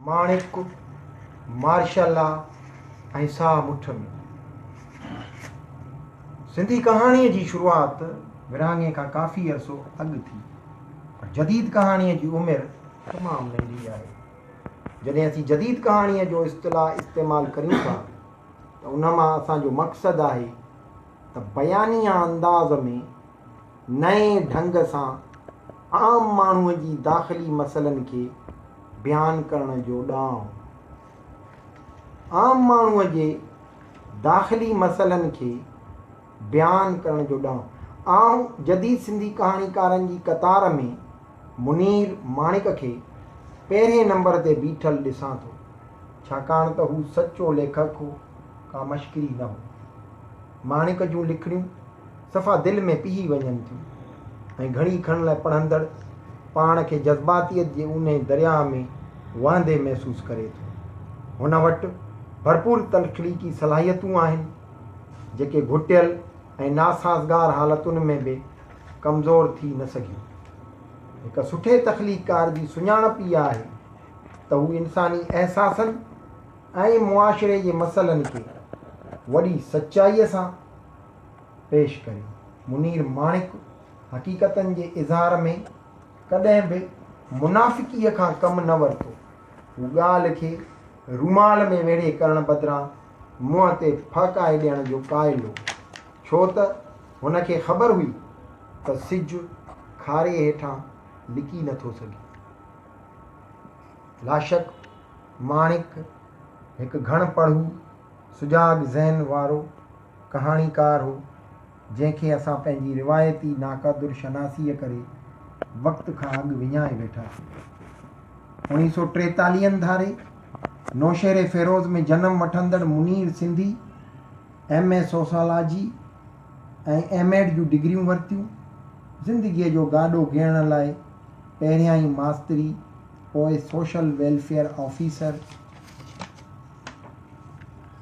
ماڻڪ، martial law ۽ ساهه مٺ ۾. سنڌي ڪهاڻيء جي شروعات ورهاڱي کان ڪافي عرصو اڳ ٿي، پر جديد ڪهاڻيء جي عمر تمام ننڍي آهي. جڏهن اسين جديد ڪهاڻيء جو اصطلاح استعمال ڪريون ٿا ته ان مان اسان جو مقصد آهي ته بيانيه انداز ۾ نئين ڍنگ سان عام ماڻهوء جي داخلي مسئلن کي بيان ڪرڻ جو ڏانء. عام ماڻهوء جي داخلي مسئلن کي بيان ڪرڻ جو ڏانء. آئون جديد سنڌي ڪهاڻيڪارن جي قطار ۾ منير ماڻڪ کي پهرين نمبر تي بيٺل ڏسان ٿو، ڇاڪاڻ ته هو سچو ليکڪ هو، ڪا مشڪري نه هو. ماڻڪ جون لکڻيون صفا دل ۾ پيهي وڃن ٿيون ۽ گهڙي کن لاء پڙهندڙ پاڻ کي جذباتيت جي اونهي درياهه ۾ وهندي محسوس ڪري ٿو. هن وٽ ڀرپور تخليقي صلاحيتون آهن، جيڪي گهٽيل ۽ ناسازگار حالتن ۾ به ڪمزور ٿي نه سگهيون. هڪ سٺي تخليقڪار جي سڃاڻپ اها آهي ته هو انساني احساسن ۽ معاشري جي مسئلن کي وڏي سچائيء سان پيش ڪري. منير ماڻڪ حقيقتن جي اظهار ۾ ڪڏهن به منافقيء کان ڪم نه ورتو. هو ڳالهه کي رومال ۾ ويڙهي ڪرڻ بدران منهن تي ڦهڪائي ڏيڻ جو قائل هو. ڇو ته هن کي خبر هئي ته سج کاري هيٺان لڪي نه ٿو سگهي. لاشڪ ماڻڪ هڪ گهڻ پڙهو، سجاڳ ذهن وارو ڪهاڻيڪار هو، جنهن کي اسان پنهنجي روايتي ناقدر شناسيء ڪري وقت کان اڳ وڃائي ويٺاسين. اوڻيهه سو ٽيتاليهن ڌاري نوشهري فيروز ۾ جنم وٺندڙ Munir Sindhi M A sociology ۽ M Ed جون ڊگريون ورتيون. زندگيء جو گاڏو گيهڻ لاء پهريائين ماستري، پوء سوشل ويلفيئر آفيسر،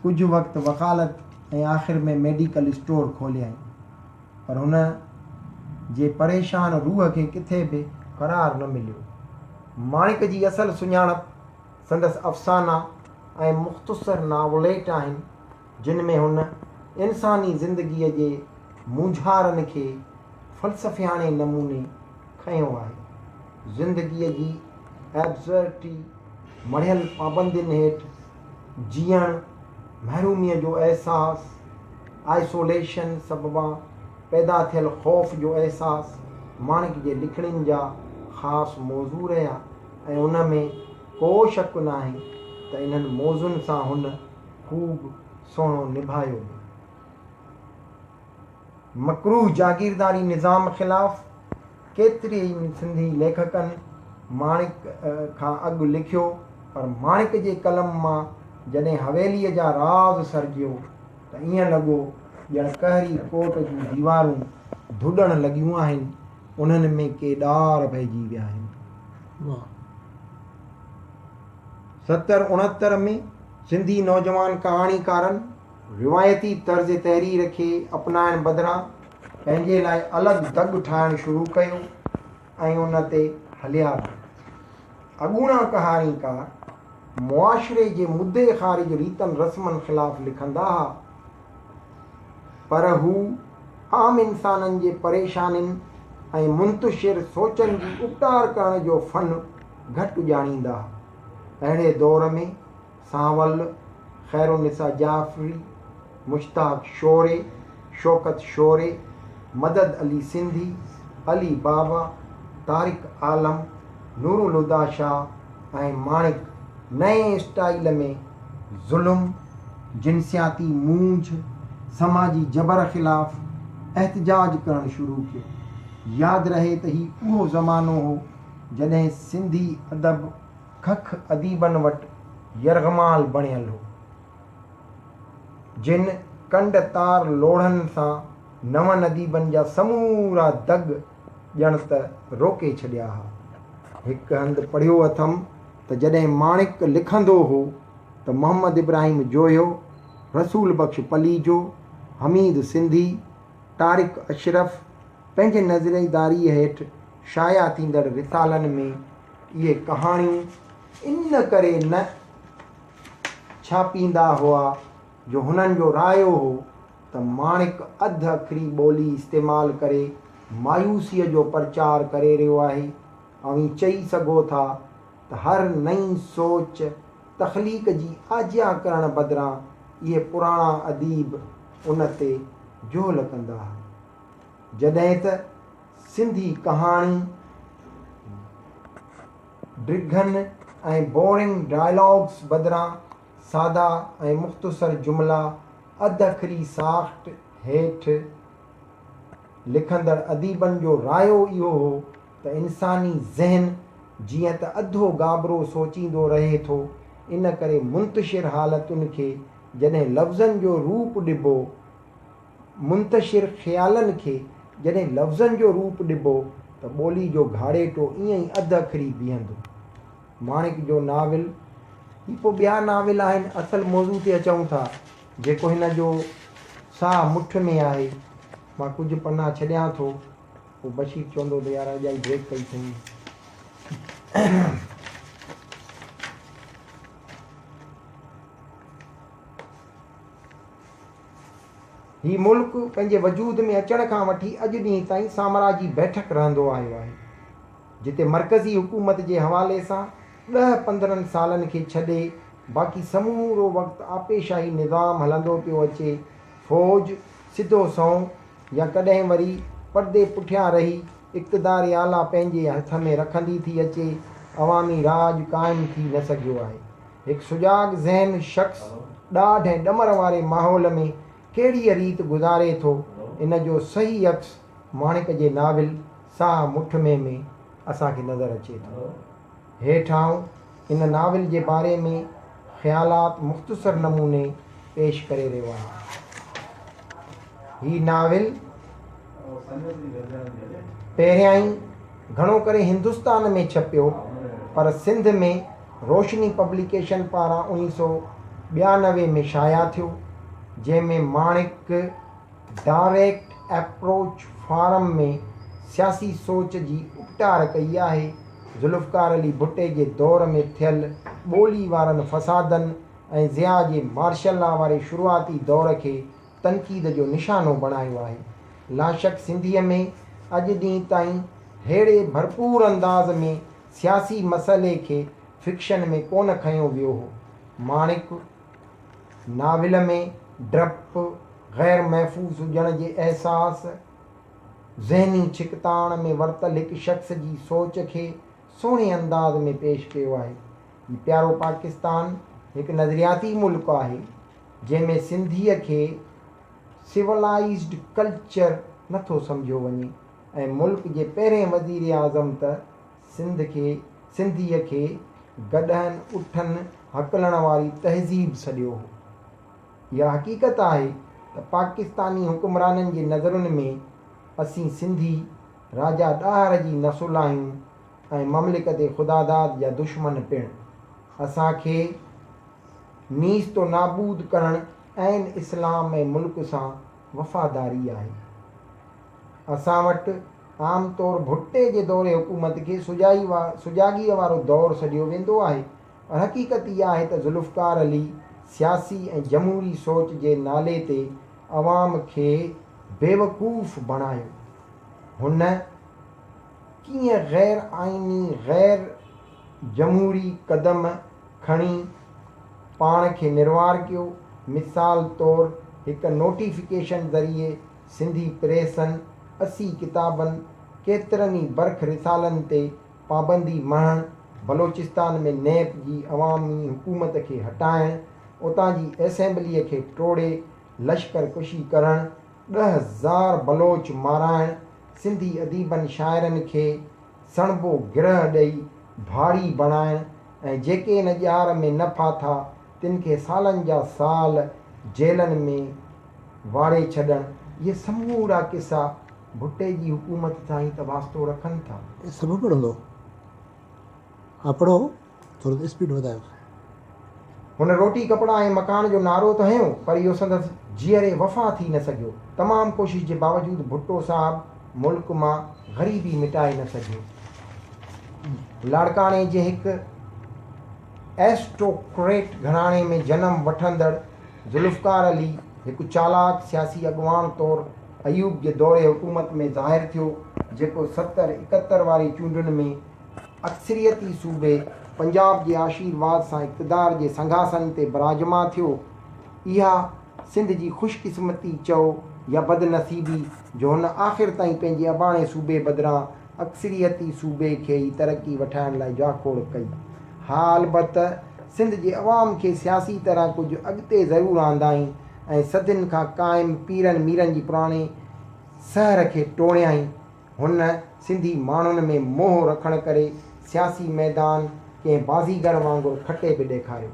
ڪجهه وقت وڪالت ۽ آخر ۾ ميڊيڪل اسٽور کوليائين. پر هن جي پريشان روح کي ڪٿي به قرار نه مليو. ماڻڪ جي اصل سڃاڻپ سندس افسانا ۽ مختصر ناوليٽ آهن، جن ۾ هن انساني زندگيء جي مونجهارن کي فلسفياڻي نموني کنيو آهي. زندگيء جي Absurdity، مڙهيل پابندين هيٺ جيئڻ، محروميء جو احساس، Isolation، سببان پيدا ٿيل خوف جو احساس ماڻڪ جي لکڻين جا خاص موضوع رهيا ۽ ان ۾ ڪو شڪ ناهي ته انهن موضوعن سان هن خوب سهڻو نڀايو به. مڪروه جاگيرداري نظام خلاف ڪيتري ئي سنڌي ليکڪن ماڻڪ کان اڳ لکيو پر ماڻڪ جي قلم مان جڏهن حويليء جا راز سرجيو ته ائين لڳو ڄڻ قهري ڪوٽ جون ديوارون ڌڏڻ لڳيون آهن، انهن ۾ ڪي ڏار پئجي ويا آهن. ستر اڻهتر ۾ سنڌي نوجوان ڪهاڻيڪارن روايتي طرز تحرير کي اپنائڻ بدران پنهنجي لاء الڳ دڳ ٺاهڻ شروع ڪيو ۽ ان تي هليا به. اڳوڻا ڪهاڻيڪار معاشري جي مدي خارج ريتن رسمن خلاف لکندا ها، پر هو عام انسانن جي پريشانين ۽ منتشر سوچن جي اپٽار ڪرڻ جو فن گهٽ ڄاڻيندا ها. اهڙي دور ۾ سانول، خيرالنساء جعفري، مشتاق شوري، شوڪت شوري، مدد علي سنڌي، علي بابا، طارق عالم، نورالهديٰ شاهه ۽ ماڻڪ نئين اسٽائيل ۾ ظلم، جنسياتي مونجهه، سماجي جبر خلاف احتجاج ڪرڻ شروع ڪيو. ياد رهي ته هي اهو زمانو هو جڏهن سنڌي ادب کک اديبن وٽ يرغمال بڻيل هو، جن ڪنڊ تار لوڙهن سان نون اديبن جا سمورا دڳ ڄڻ ته روڪي ڇڏيا ها. هڪ هنڌ پڙهيو اٿم ته جڏهن ماڻڪ لکندو هو ته محمد ابراهيم جويو، رسول بخش پليجو، حميد سنڌي، طارق اشرف پنهنجي نظريداريء هيٺ شايع ٿيندڙ رسالن ۾ اهي ڪهاڻيون ان ڪري نه ڇاپيندا هئا جو هنن جو رايو هو ته ماڻڪ اڌ اکري ٻولي استعمال ڪري مايوسيء جو پرچار ڪري رهيو آهي. اوهين چئي سگهو ٿا ته هر نئين سوچ، تخليق جي آجيان ڪرڻ بدران اهي پراڻا اديب ان تي جهول ڪندا ها. جڏهن ته سنڌي ڪهاڻي ڊگهن ۽ بورنگ ڊائلاگس بدران سادا ۽ مختصر جملا اڌ اکري ساخت هيٺ لکندڙ اديبن جو رايو اهو هو ته انساني ذهن جيئن ته اڌو گابرو سوچيندو رهي ٿو، ان ڪري منتشر حالتن کي جڏهن لفظن جو روپ ڏبو، منتشر خيالن کي جڏهن لفظن جو روپ ڏبو ته ٻولي جو گهاڙيٽو ائين ئي اڌ اکري بيهندو. ماڻڪ جو ناول، هي پوء ٻيا ناول آهن، اصل موضوع تي اچون ٿا، جيڪو هن جو ساهه مٺ ۾ آهي. مان ڪجهه پنا ڇڏيان ٿو. پوء بشير چوندو ته يار اجائي بريڪ ڪئي اٿئي. هي ملڪ پنهنجي وجود ۾ اچڻ کان وٺي اڄ ڏينهن تائين سامراجي بيٺڪ رهندو آيو آهي، جتي مرڪزي حڪومت جي حوالي سان ڏهه 15 سالن کي ڇڏي باقي سمورو وقت آپيشاهي نظام هلندو پيو اچي، فوج سڌو سنئون يا ڪڏهن وري پردي پٺيان رهي اقتدار اعليٰ پنهنجي هٿ ۾ رکندي ٿي اچي، عوامي راڄ قائم ٿي نه سگهيو آهي. هڪ سجاڳ ذهن شخص ڏاڍ ۽ ڏمر واري ماحول ۾ ڪهڙيء ريت گذاري ٿو، ان جو صحيح عڪس ماڻڪ جي ناول ساهه مٺ ۾ ۾ اسان کي نظر اچي ٿو. هيٺ آئون ان ناول جي باري ۾ خيالات مختصر نموني پيش ڪري رهيو آهيان. هي ناول پهريائين گهڻو ڪري هندستان ۾ ڇپيو، پر سنڌ ۾ روشني پبليڪيشن پاران 1992 ۾ شايع ٿيو، جنهن ۾ ماڻڪ ڊائريڪٽ ايپروچ فارم ۾ سياسي سوچ جي اپٽار ڪئي آهي. ذوالفقار علي ڀٽي جي دور ۾ ٿيل ٻولي وارن فسادن ۽ ضياء جي مارشل لا واري شروعاتي دور کي تنقيد جو نشانو بڻايو آهي. لاشڪ سنڌيء ۾ اڄ ڏينهن تائين ههڙي ڀرپور انداز ۾ سياسي مسئلي کي فڪشن ۾ ڪونه کنيو ويو هو. ماڻڪ ناول ۾ ڊپ، غير محفوظ هجڻ جي احساس، ذهني ڇڪتاڻ ۾ ورتل هڪ شخص جي سوچ کي سهڻي انداز ۾ پيش ڪيو آهي. هي پيارو پاڪستان هڪ نظرياتي ملڪ آهي، جنهن ۾ سنڌيء کي سولائيزڊ ڪلچر نٿو سمجهيو وڃي ۽ ملڪ جي پهرين وزيراعظم ته سنڌ کي سنڌيء کي گڏهن اٺن هڪلڻ واري تهذيب سڏيو هو. اها حقيقت آهي ته پاڪستاني حڪمرانن جي نظرن ۾ اسين سنڌي راجا ڏاهر جي نسل آهيون ۽ مملڪت خداداد جا دشمن پڻ. اسان کي نيست و نابود ڪرڻ عين اسلام ۽ ملڪ سان وفاداري آهي. اسان وٽ عام طور ڀٽي جي دور حڪومت کي سجاڳيء وارو دور سڏيو ويندو آهي پر حقيقت اها آهي ته ذوالفقار علي سياسي ۽ جمهوري سوچ جي نالي تي عوام کي بيوقوف بڻايو. هن ڪيئن غير آئيني غير جمهوري قدم کڻي پاڻ کي نروار ڪيو. مثال طور هڪ نوٽيفڪيشن ذريعي سنڌي پريسن 80 ڪتابن، ڪيترن ئي برک رسالن تي پابندي مڙهڻ، بلوچستان ۾ نيپ جي عوامي حڪومت کي هٽائڻ، اتان جي اسيمبليء کي ٽوڙي لشڪر ڪشي ڪرڻ، 10,000 بلوچ مارائڻ، سنڌي اديبن شاعرن کي سڻڀو گرهه ڏئي ڀاڙي بڻائڻ ۽ جيڪي ان ڄار ۾ نه ڦاٿا تن کي سالن جا سال جيلن ۾ واڙي ڇڏڻ، اهي سمورا قصا ڀٽي جي حڪومت سان ئي ته واسطو رکن ٿا. سڀ پڙهندو ها پڙهو ٿورو اسپيڊ وڌايوس. هن روٽي ڪپڙا ۽ مڪان جو نعرو ته هنيو پر اهو سندس جيئري وفا ٿي نه سگهيو. تمام ڪوشش جي باوجود ڀٽو صاحب ملڪ مان غريبي مٽائي نه سگهيو. لاڙڪاڻي جي هڪ ايسٽوڪريٽ گهراڻي ۾ جنم وٺندڙ ذوالفقار علي هڪ چالاڪ سياسي اڳواڻ طور ايوب جي دور حڪومت ۾ ظاهر ٿيو، جيڪو ستر ايڪهتر واري چونڊن ۾ اڪثريتي صوبي پنجاب جي آشيرواد سان اقتدار جي سنگهاسن تي براجمان ٿيو. اها سنڌ جي خوش قسمتي چئو يا بدنصيبي جو هن آخر تائين پنهنجي اباڻي صوبي بدران اڪثريتي صوبي کي ئي ترقي وٺائڻ لاء جاکوڙ ڪئي. ها البته سنڌ جي عوام کي سياسي طرح ڪجهه اڳتي ضرور آندائين ۽ صدين کان قائم پيرن ميرن جي پراڻي سحر کي ٽوڙيائين. هن سنڌي ماڻهن ۾ موهه رکڻ ڪري سياسي ميدان ڪنهن بازيگر وانگر کٽي به ڏيکاريو.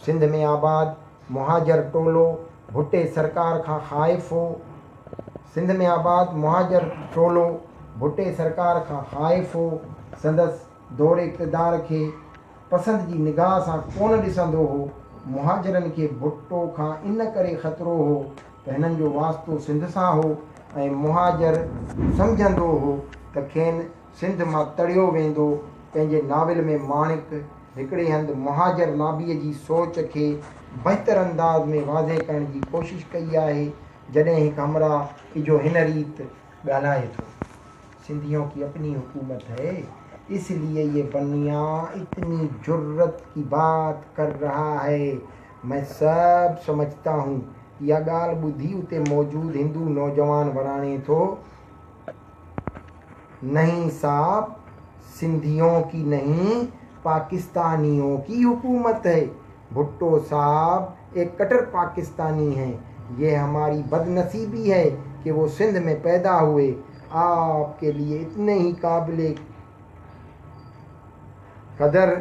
سنڌ ۾ آباد مهاجر ٽولو ڀٽي سرڪار کان خائف هو. سنڌ ۾ آباد مهاجر ٽولو ڀٽي سرڪار کان خائف هو. سندس دور اقتدار کي پسند جي نگاهه سان ڪونه ڏسندو هو. مهاجرن کي ڀٽو کان ان ڪري خطرو هو ته هنن جو واسطو سنڌ سان هو ۽ مهاجر سمجهندو هو ته کين سنڌ مان تڙيو ويندو. پنهنجي ناول ۾ ماڻڪ هڪڙي هنڌ مهاجر لابيء جي سوچ کي بهتر انداز ۾ واضح ڪرڻ جي ڪوشش ڪئي آهي، جڏهن هڪ همراهه اجهو هن ريت ڳالهائي ٿو. سنڌيون ڪي اپني حڪومت هي، اس ليي يي بنيا اتني جرئت ڪي بات ڪر رها هي، مين سب سمجهتا هون. اها ڳالهه ٻڌي اتي موجود هندو نوجوان وراڻي ٿو. نهين صاحب سنڌيون ڪي نهين پاڪستانيون ڪي حڪومت هي ڀٽو صاحب ايڪ ڪٽر پاڪستاني هين يه هماري بدنصيبي هي ڪي وو سنڌ ۾ پيدا هئي آپ ڪي ليي اتني هي قابل قدر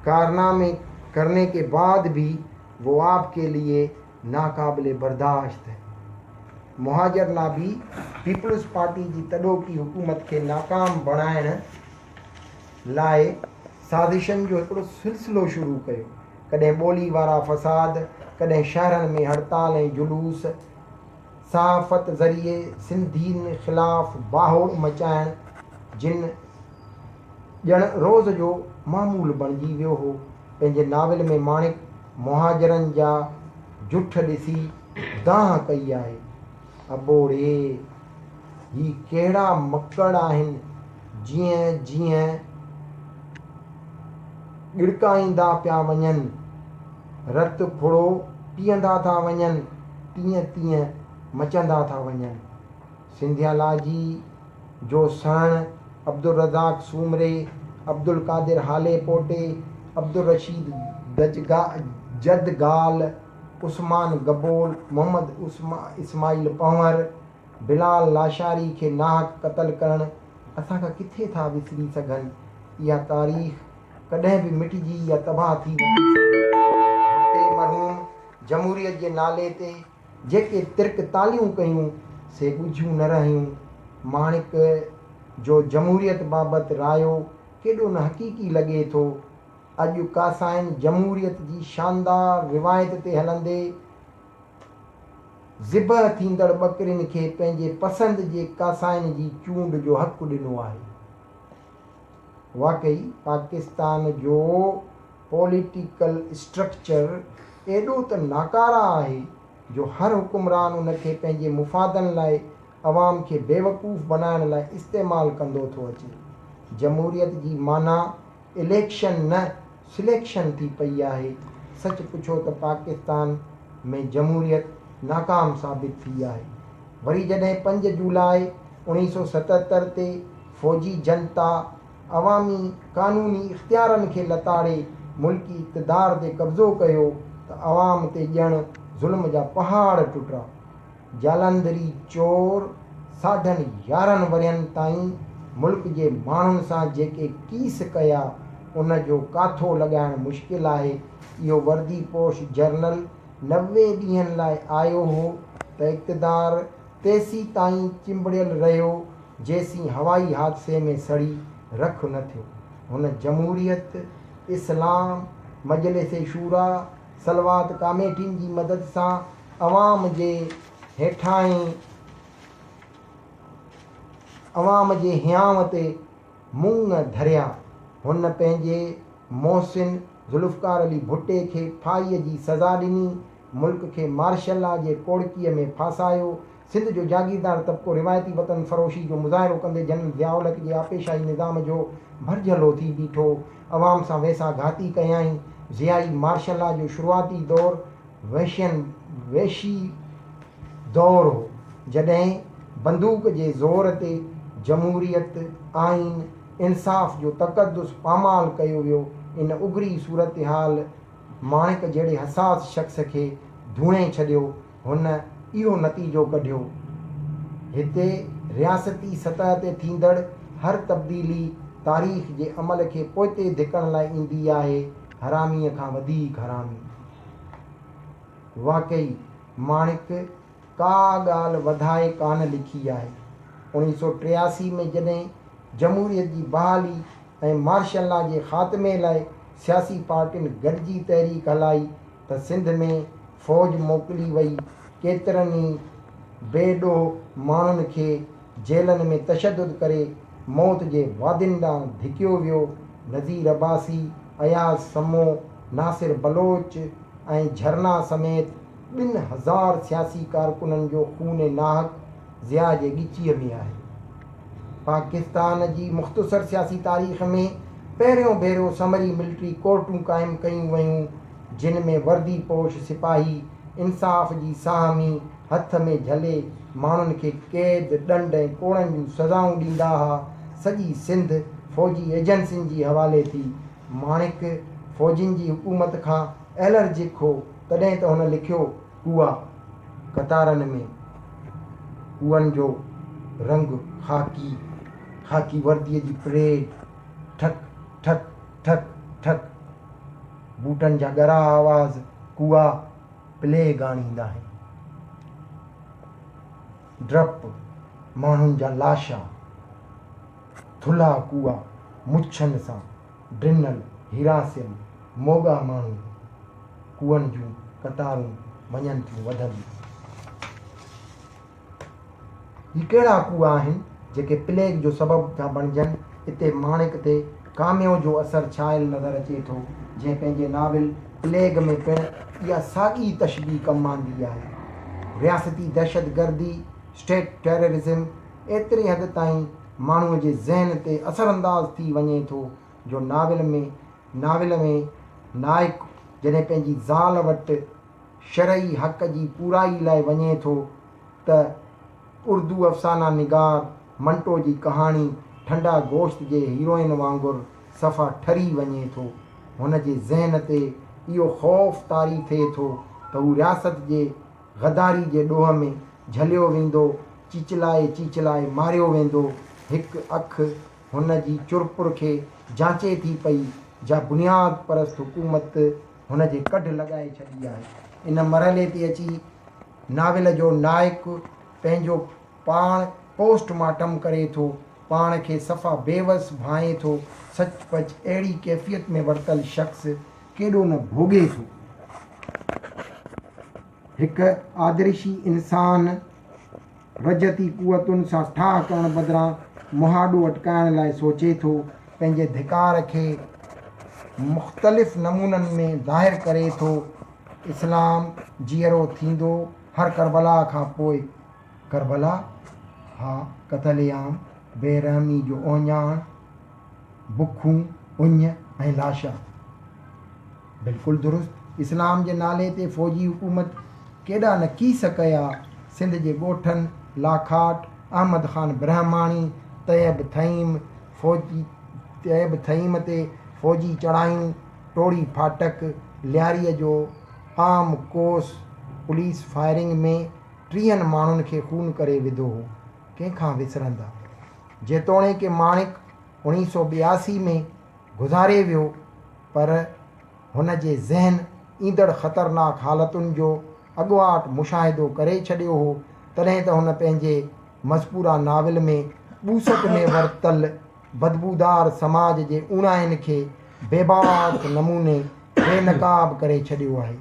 ڪارنامي ڪرني ڪي بعد ڀي وو آپ ڪي ليي ناقابل برداشت هي. مهاجر لابي پيپلز پارٽي جي تڏهوڪي حڪومت کي ناڪام بڻائڻ لاء سازشن جو هڪڙو سلسلو شروع ڪيو. ڪڏهن ٻولي وارا فساد، ڪڏهن شهرن ۾ هڙتال ۽ جلوس، صحافت ذريعي سنڌين خلاف باهوڙ مچائڻ جن ڄڻ روز جو معمول بڻجي ويو هو. پنهنجي ناول ۾ ماڻڪ مهاجرن جا جٺ ڏسي دانهن ڪئي آهي. ابوڙي! هي ڪهڙا مڪڙ آهن، جيئن جيئن ڳڙڪائيندا پيا وڃن، رت ڦڙو پيئندا ٿا وڃن، تيئن تيئن مچندا ٿا وڃن. سنڌيالاجي جو سهڻ عبدالرزاق سومري، عبدالقادر هاليپوٽي، عبدالرشيد جدگال، عثمان گبول، محمد اسماعيل پنهور، بلال لاشاري کي ناحق قتل ڪرڻ اسان کان ڪٿي ٿا وسري سگهن، اها تاريخ ڪڏهن به مٽجي يا تباهه ٿي نٿي سگهي. ڀٽي مرحوم جمهوريت جي نالي تي جيڪي ترڪ تاليون ڪيون سي ڳجهيون نه رهيون. ماڻڪ جو جمهوريت بابت رايو ڪيڏو نه حقيقي لڳي ٿو. اڄ ڪاسائين جمهوريت جي شاندار روايت تي هلندي ذبح ٿيندڙ ٻڪرين کي پنهنجي پسند جي ڪاسائين جي چونڊ جو حق ڏنو آهي. واقعي پاڪستان جو پوليٽيڪل اسٽرڪچر ايڏو ته ناڪاره آهي جو هر حڪمران ان کي پنهنجي مفادن لاء عوام کي بيوقوف بنائڻ لاء استعمال ڪندو ٿو اچي. جمهوريت جي معنيٰ اليڪشن نه سليڪشن ٿي پئي آهي. سچ پڇو ته پاڪستان ۾ جمهوريت ناڪام ثابت ٿي آهي. وري جڏهن پنج جولاء 1977 تي فوجي جنتا عوامي قانوني اختيارن کي لتاڙي ملڪي اقتدار تي قبضو ڪيو ته عوام تي ڄڻ ظلم جا پهاڙ ٽٽا. جالنڌري چور ساڍن 11 ورهين تائين ملڪ جي ماڻهن سان جيڪي ڪيس ڪيا ان جو ڪاٿو لڳائڻ مشڪل آهي. اهو وردي پوش جرنل 90 ڏينهن لاء آيو هو ته اقتدار تيسيتائين چنبڙيل رهيو جيسين هوائي حادثي ۾ سڙي رک نه ٿيو. هن جمهوريت، اسلام، مجلس شوريٰ، صلوات ڪاميٽين جي مدد سان عوام جي هيٺاهين عوام جي هيانء تي مڱ ڌريا. هن پنهنجي محسن ذوالفقار علي ڀٽي کي ڦاهيء جي سزا ڏني، ملڪ کي مارشل لا جي ڪوڙڪيء ۾ ڦاسايو. سنڌ جو جاگيردار طبقو روايتي وطن فروشي جو مظاهرو ڪندي جنرل ضياء الحق جي آپيشاهي نظام جو ڀرجهلو ٿي بيٺو. عوام سان ويساهه گهاتي ڪيائين. ضيائي مارشل لا جو شروعاتي دور وحشين وحشي دور هو، جڏهن بندوق جي زور تي جمهوريت، آئين، انصاف جو تقدس پامال ڪيو ويو. ان اگري صورتحال ماڻڪ جهڙي حساس شخص کي ڌوڻي ڇڏيو. هن اهو نتيجو ڪڍيو. هتي رياستي سطح تي ٿيندڙ هر تبديلي تاريخ جي عمل کي پوئتي ڌڪڻ لاء ايندي آهي، حراميء کان وڌيڪ حرامي. واقعي ماڻڪ ڪا ڳالهه وڌائي ڪانه لکي آهي. 1983 ۾ جڏهن جمهوريت جي بحالي ۽ مارشل لا جي خاتمي لاء سياسي پارٽين گڏجي تحريڪ هلائي ته سنڌ ۾ فوج موڪلي وئي، ڪيترن ئي بي ڏوهه ماڻهن کي جيلن ۾ تشدد ڪري موت جي وادين ڏانهن ڌڪيو ويو، نذير عباسي، اياز سمون، ناصر بلوچ ۽ جھرنا سميت 2000 سياسي ڪارڪنن جو خون ناحق ضياء جي ڳچيء ۾ آهي. پاڪستان جي مختصر سياسي تاريخ ۾ پهريون ڀيرو سمري ملٽري ڪورٽون قائم ڪيون ويون، جن ۾ وردي پوش سپاهي انصاف جي ساهمي هٿ ۾ جهلي ماڻهن کي قيد، ڏنڊ ۽ ڪوڙن جون سزائون ڏيندا ها. سڄي سنڌ فوجي ايجنسين جي حوالي ٿي. ماڻڪ فوجين جي حڪومت کان الرجڪ هو، تڏهن ته هن لکيو، ڪوئا قطارن ۾، ڪوئن جو رنگ خاڪي، خاڪي ورديء جي پريڊ، ٺڪ ٺڪ ٺڪ ٺڪ، بوٽن جا ڳرا آواز، ڪوئا پليگ آڻيندا آهن. ڊرپ، ماڻهن جا لاشا، ٿلها ڪوئا، مڇن سان ڊنل، هراسيل، موڳا ماڻهو، ڪوئن جون قطارون وڃن ٿيون وڌنديون. هي ڪهڙا ڪوئا آهن، جيڪي پليگ جو سبب ٿا بڻجن؟ اتي ماڻڪ تي ڪاميو جو اثر ڇانيل نظر اچي ٿو، جنهن پنهنجي ناول پليگ ۾ پڻ اها ساڳي تشبيهه ڪم آندي آهي. رياستي دهشتگردي، State Terrorism، ايتري حد تائين ماڻهوء جي ذهن تي اثرانداز ٿي وڃي ٿو جو ناول ۾ ناول ۾ نائڪ جڏهن پنهنجي زال وٽ شرعي حق جي پورائي لاء وڃي ٿو ته اردو افسانه نگار منٽو جي ڪهاڻي ٺنڊا گوشت جي هيروئن وانگر صفا ٺري وڃي ٿو. هن جي ذهن تي اهو خوف طاري ٿئي ٿو ته هو رياست جي غداري جي ڏوهه ۾ جهليو ويندو، چيچلائي چيچلائي ماريو ويندو. هڪ اک هن جي چرپر کي جانچي ٿي پئي، جا بنياد پرست حڪومت هن جي ڪڍ لڳائي ڇڏي آهي. ان مرحلي تي اچي ناول جو نائڪ پنهنجو پاڻ پوسٽ مارٽم ڪري ٿو، پاڻ کي صفا بيوس ڀانئي ٿو. سچ پچ اهڙي ڪيفيت ۾ ورتل شخص ڪيڏو نه ڀوڳي ٿو. هڪ آدرشي انسان رجعتي قوتن سان ٺاهه ڪرڻ بدران مهاڏو اٽڪائڻ لاء سوچي ٿو، پنهنجي ڌڪار کي مختلف نمونن ۾ ظاهر ڪري ٿو، اسلام جيئرو ٿيندو هر ڪربلا کان پوء. ڪربلا؟ ها، قتل عام، بي رحمي جو اهڃاڻ، بکون، اڃ ۽ لاشا. بلڪل درست. اسلام جي نالي تي فوجي حڪومت ڪيڏا نه ڪيس ڪيا. سنڌ جي ڳوٺن لاکاٽ، احمد خان برهماڻي، طيب ٿهيم، فوجي طيب ٿهيم تي فوجي چڙهايون، ٽوڙي ڦاٽڪ، لياريء جو عام ڪوس پوليس فائرنگ ۾ ٽيهن ماڻهن کي خون ڪري وڌو هو. ڪنهن کان وسرندا. جيتوڻيڪ ماڻڪ 1982 ۾ گذاري ويو پر هن جي ذهن ايندڙ خطرناڪ حالتن جو اڳواٽ مشاهدو ڪري ڇڏيو هو، تڏهن ته هن پنهنجي مذڪوره ناول ۾ ٻوسٽ ۾ ورتل بدبودار سماج جي اوڻاين کي بيباڪ نموني بي نقاب ڪري ڇڏيو آهي.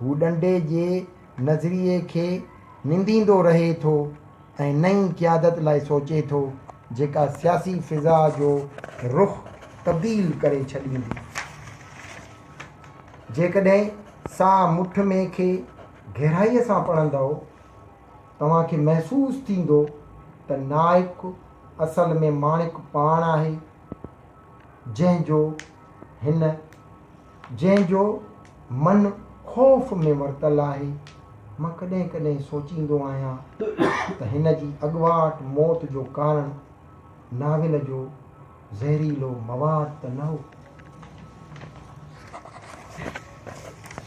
هو ڏنڊي جي نظريي کي ننديندو رهي ٿو ۽ نئين قيادت لاء سوچي ٿو، جيڪا سياسي فضا جو رخ تبديل ڪري ڇڏيندي. جيڪڏهن ساهه مٺ ۾ کي گهرائيء سان پڙهندؤ، توهان کي محسوس ٿيندو ته نائڪ اصل ۾ ماڻڪ پاڻ آهي، جنهن جو هن جنهن جو من خوف ۾ ورتل آهي. مان ڪڏهن ڪڏهن سوچيندو آهيان ته هن جي اڳواٽ موت جو ڪارڻ ناول جو زهريلو مواد ته نه هو.